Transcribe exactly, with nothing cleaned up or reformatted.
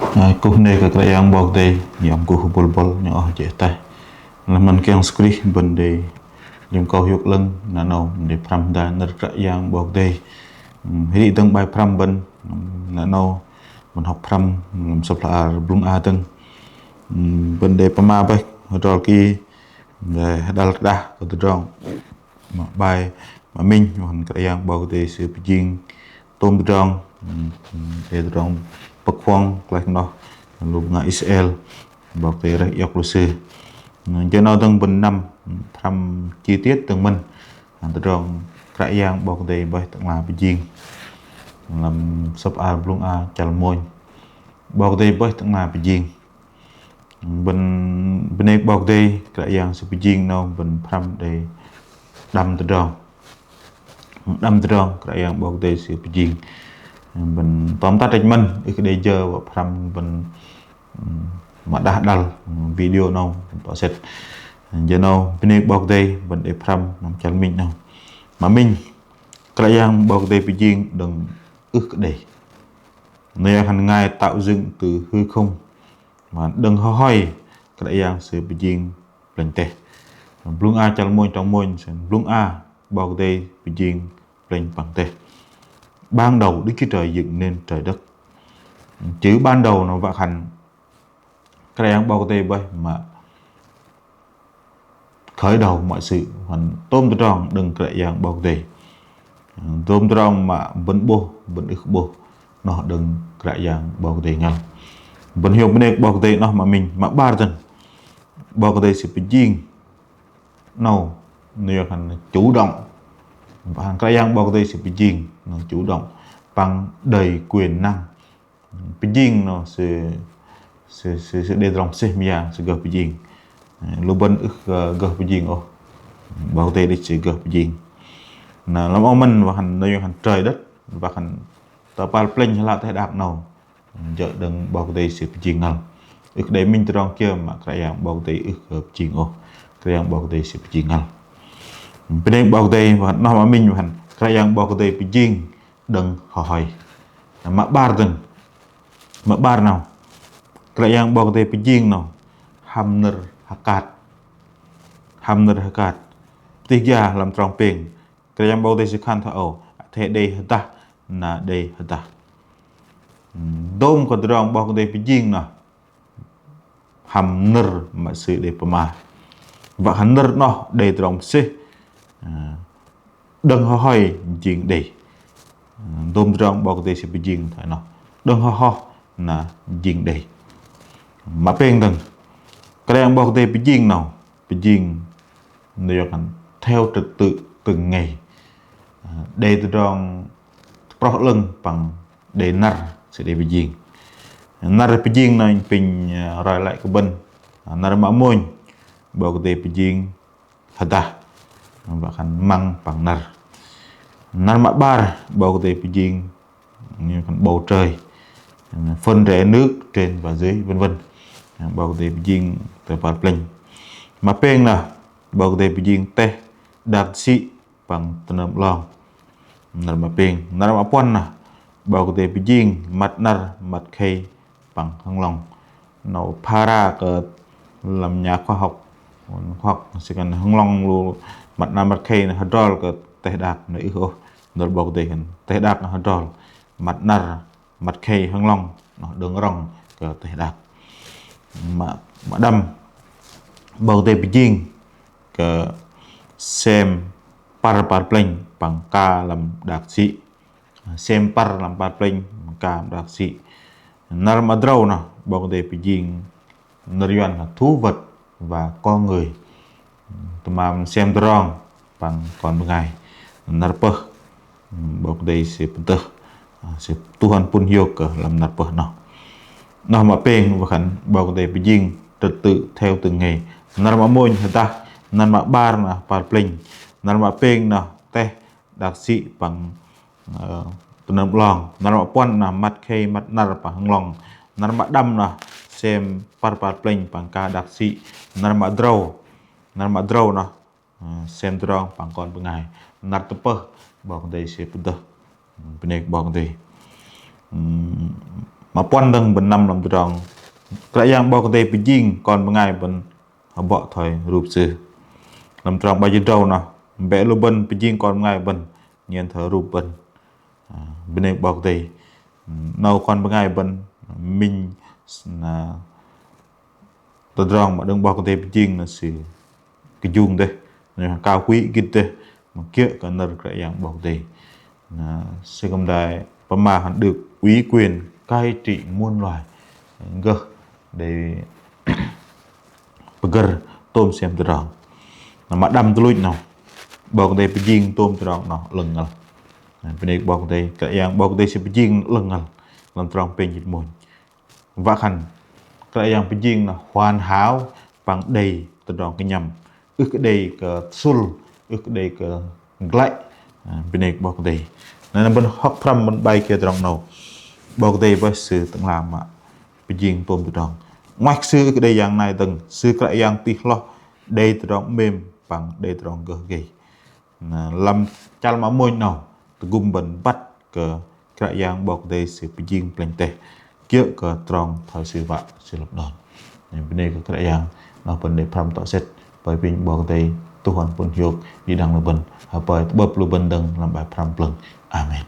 Ơ, kuh 'nê kơ Kră Yang 'Bok Kei-Dei, yom kuh bôl bôl nhŏng oh jê̆ ataih. Lăm anăn Kră Yang Yêsu Krist bơ̆n đei liêm akâu hiôk 'lơ̆ng, na 'nâu bơ̆n đei pơhrăm hơdai nơ̆r Kră Yang 'Bok Kei-Dei. Ưm, hơri dơ̆ng 'bai pơhrăm bơ̆n, na 'nâu bơ̆n hŏk pơhrăm lăm sơ̆p hla bơar Blŭng A dơ̆ng. Ưm, bơ̆n đei pơma bơih, hơdrol ki, đei hơdăl kơđah kơ tơdrong. Mă 'bai, mă minh, mă hăn Kră Yang 'Bok Kei-Dei Sư pơjing tôm tơdrong, ưm, ưm, đei tơdrong pơ̆k huŏng klaih noh lu bơngai Israel, 'Bok Kei-Dei rơih iŏk lu sư. Ưm, jơ 'nâu dơ̆ng bơ̆n năm, ưm, pơhrăm chi tiết dơ̆ng mơ̆n, ưm, tơdrong Kră Yang 'Bok Kei-Dei bơih tơ'ngla pơjing. Lăm sơ̆p hla bơar Blŭng A chăl mônh, 'Bok Kei-Dei bơih tơ'ngla pơjing. Bơ̆n, bơnê kơ 'Bok Kei-Dei, Kră Yang Sư pơjing 'nâu bơ̆n pơhrăm đei đăm tơdrong. Đăm tơdrong Kră Yang 'Bok Kei-Dei Sư pơjing. Bơ̆n tóm tắt đĕch mơ̆n, ưh kơ đei jơ wă pơhrăm bơ̆n, ưm, mă đah đăl, ưm, video 'nâu, tŏ sĕt. Jơ 'nâu, bơnê kơ 'Bok Kei-Dei, bơ̆n đei pơhrăm, năm chăl minh 'nâu. Mă minh, Kră Yang 'Bok Kei-Dei pơjing đơ̆ng ưh kơ đei. Nơ̆r hăn ngai tạo dựng từ hư không. Mă đơ̆ng hơhoi Kră Yang Sư pơjing plĕnh teh. Blŭng A chăl mônh trong mônh, Blŭng A 'Bok Kei-Dei pơjing plĕnh păng teh. Ban đầu Đức Chúa Trời dựng nên trời đất. Chữ ban đầu 'nâu wă khan Kră Yang 'Bok Kei-Dei bơih mă khởi đầu mọi sự, hăn tôm tơdrong đơ̆ng Kră Yang 'Bok Kei-Dei. Tôm tơdrong mă bơ̆n 'bôh, bơ̆n ưh kơ 'bôh, noh đơ̆ng Kră Yang 'Bok Kei-Dei ngăl. Bơ̆n hiôk bơnê kơ 'Bok Kei-Dei noh mă minh, mă 'bar dơ̆ng. 'Bok Kei-Dei Sư pơjing 'nâu, nơ̆r hăn chủ động. Hăn Kră Yang 'Bok Kei-Dei Sư pơjing, 'nâu chủ động, păng đầy quyền năng. Pơjing 'nâu sư, sư, sư, sư đei tơdrong mơsêh mơyang, sư gơh pơjing. Lu bơ̆n ưh kơ gơh pơjing ôh. 'Bok Kei-Dei đĕch sư gơh pơjing. Na lăm âu mơ̆n wă khan nơ̆r hăn trời đất, wă khan tơ kơpal plĕnh hơlă teh đak 'nâu, jơ̆ đơ̆ng 'Bok Kei-Dei Sư pơjing ngăl. Ưh kơ đei minh tơdrong kiơ mă Kră Yang 'Bok Kei-Dei ưh kơ pơjing ôh. Kră Yang 'Bok Kei-Dei Sư pơjing ngăl. Bơnê kơ 'Bok Kei-Dei, wă khan noh mă minh wă khan Kră Yang 'Bok Kei-Dei pơjing đơ̆ng hơhoi. Na mă 'bar dơ̆ng. Mă 'bar 'nâu, Kră Yang 'Bok Kei-Dei pơjing 'nâu hăm nơ̆r hơkat. Hăm nơ̆r hơkat. Pơtih gia lăm trong pêng, Kră Yang 'Bok Kei-Dei Sư khan thoi âu: Athei đei hơdah, na đei hơdah. Dôm kơ tơdrong 'Bok Kei-Dei pơjing noh hăm nơ̆r mă Sư đei pơma. Wă khan nơ̆r noh đei tơdrong mơsêh, ơ, đơ̆ng hơhoi jing đei. Dôm tơdrong 'Bok Kei-Dei Sư pơjing thoi noh, đơ̆ng hơhoi na jing đei. Mă pêng dơ̆ng, Kră Yang 'Bok Kei-Dei pơjing 'nâu, pơjing nơ̆r wă khan theo trật tự từng ngày. Ơ, đei tơdrong tơproh 'lơ̆ng păng đei năr Sư đei pơjing. Năr pơjing noh inh pinh, ơ, roi lăi kơ bơ̆n. Ơ, năr mă mônh, 'Bok Kei-Dei pơjing hơdah, wă khan măng păng năr. Năr mă 'bar, 'Bok Kei-Dei pơjing, nơ̆r khan bầu trời, phân rẽ nước trên và dưới, vân vân. 'Bok Kei-Dei pơjing tơ kơpal plĕnh. Mă pêng noh, 'Bok Kei-Dei pơjing teh, đak sĭ, păng tơnơm 'long. Năr mă pêng, năr mă puăn noh, 'Bok Kei-Dei pơjing măt năr, măt khei, păng hơnglŏng. 'Nâu phara kơ lăm nhà khoa học, khoa học sư khan hơnglŏng lu măt năr măt khei noh hơdrol kơ teh đak, na ưh ôh. Nơ̆r 'Bok Kei-Dei khan teh đak noh hơdrol, măt năr, măt khei, hơnglŏng noh đơ̆ng rŏng kơ teh đak. Mă, mă đăm, 'Bok Kei-Dei pơjing kơ sem păr kơpal plĕnh păng ka lăm đak sĭ. Sem păr lăm kơpal plĕnh, ka lăm đak sĭ. Năr mă tơdrâu noh, 'Bok Kei-Dei pơjing nơ̆r Yuan khan thú vật và con người. Tơmam sem tơdrong păng kon bơngai. Năr pơh, 'Bok Kei-Dei Sư pơdơh, Sư tuh ăn pŭn hiôk kơ lăm năr pơh noh. Noh mă pêng wă khan 'Bok Kei-Dei pơjing trật tự theo từng ngày. Năr mă mônh hơdah, năr mă 'bar noh kơpal plĕnh, năr mă pêng noh teh, đak sĭ păng, ơ, tơnơm 'long. Năr mă puăn noh măt khei măt năr păng hơnglŏng. Năr mă đăm noh sem păr kơpal plĕnh păng ka đak sĭ. Năr mă tơdrâu, năr mă tơdrâu noh, ơ, sem tơdrong păng kon bơngai. Năr tơpơh 'Bok Kei-Dei Sư pơdơh. Bơnê kơ 'Bok Kei-Dei. Ưm, Mă puăn dơ̆ng bơ̆n năm lăm tơdrong Kră Yang 'Bok Kei-Dei pơjing kon bơngai bơ̆n hơbŏk thoi rup Sư. Lăm tơdrong 'bar jĭt tơdrâu noh, bĕ lu bơ̆n pơjing kon bơngai bơ̆n nhen thoi rup bơ̆n. Ơ, bơnê kơ 'Bok Kei-Dei. 'Nâu kon bơngai bơ̆n minh, na, tơdrong mă đơ̆ng 'Bok Kei-Dei pơjing noh sư kơjung dêh, noh kao kuih gĭt dêh, mă kiơ̆ kơ nơ̆r Kră Yang 'Bok Kei-Dei. Na, sư kư̆m đei pơma hăm được ủy quyền cai trị muôn loài. Gơh đei pơgơ̆r tôm sem tơdrong. Na, mă đăm tuch luch noh, 'Bok Kei-Dei pơjing tôm tơdrong noh 'lơ̆ng ngăl. Na, bơnê kơ 'Bok Kei-Dei, Kră Yang 'Bok Kei-Dei sư pơjing 'lơ̆ng ngăl. Lăm tơdrong pêng jĭt mônh. Wă khan Kră Yang pơjing noh hoàn hảo păng đei tơdrong kơnhăm. Ưh kơ đei kơ sŭl, ưh kơ đei kơ glăi. Ơ, bơnê kơ 'Bok Kei-Dei. Na, na bơ̆n hŏk pơhrăm bơ̆n 'bai kiơ tơdrong 'nâu. 'Bok Kei-Dei bơih sư tơ'ngla mă pơjing tôm tơdrong. 'Ngoaih kơ sư ưh kơ đei yang nai dơ̆ng, sư Kră Yang tih hloh, đei tơdrong 'mêm păng đei tơdrong gơh gei. Na, lăm chăl mă mônh 'nâu, tơgŭm bơ̆n băt kơ Kră Yang 'Bok Kei-Dei sư pơjing plĕnh teh, kiơ̆ kơ trong thoi sư wă sư lăp đon. Na, bơnê kơ Kră Yang, noh bơ̆n đei pơhrăm tŏ sĕt, apinh 'Bok Kei-Dei tuh ăn pŭn hiôk đĭ đăng lu bơ̆n, hơpơi tơ'bơ̆p lu bơ̆n dơ̆ng lăm 'bai pơhrăm plơ̆ng. Amen.